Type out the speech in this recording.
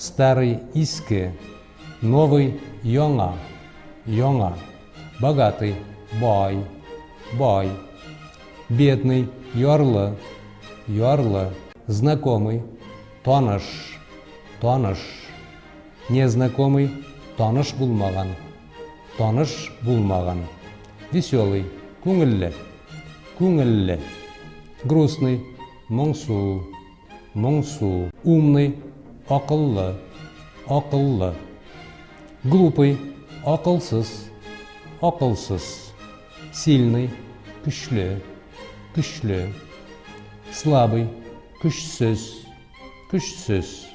Старый, иске. Новый, яңа, яңа. Богатый, бай, бай. Бедный, ярлы, ярлы. Знакомый, таныш, таныш. Незнакомый, таныш булмаган, таныш булмаган. Веселый, күңелле, күңелле. Грустный, моңсу, моңсу. Умный, акыллы, акыллы. Глупый, акылсыз, акылсыз. Сильный, көчле, көчле. Слабый, көчсез, көчсез.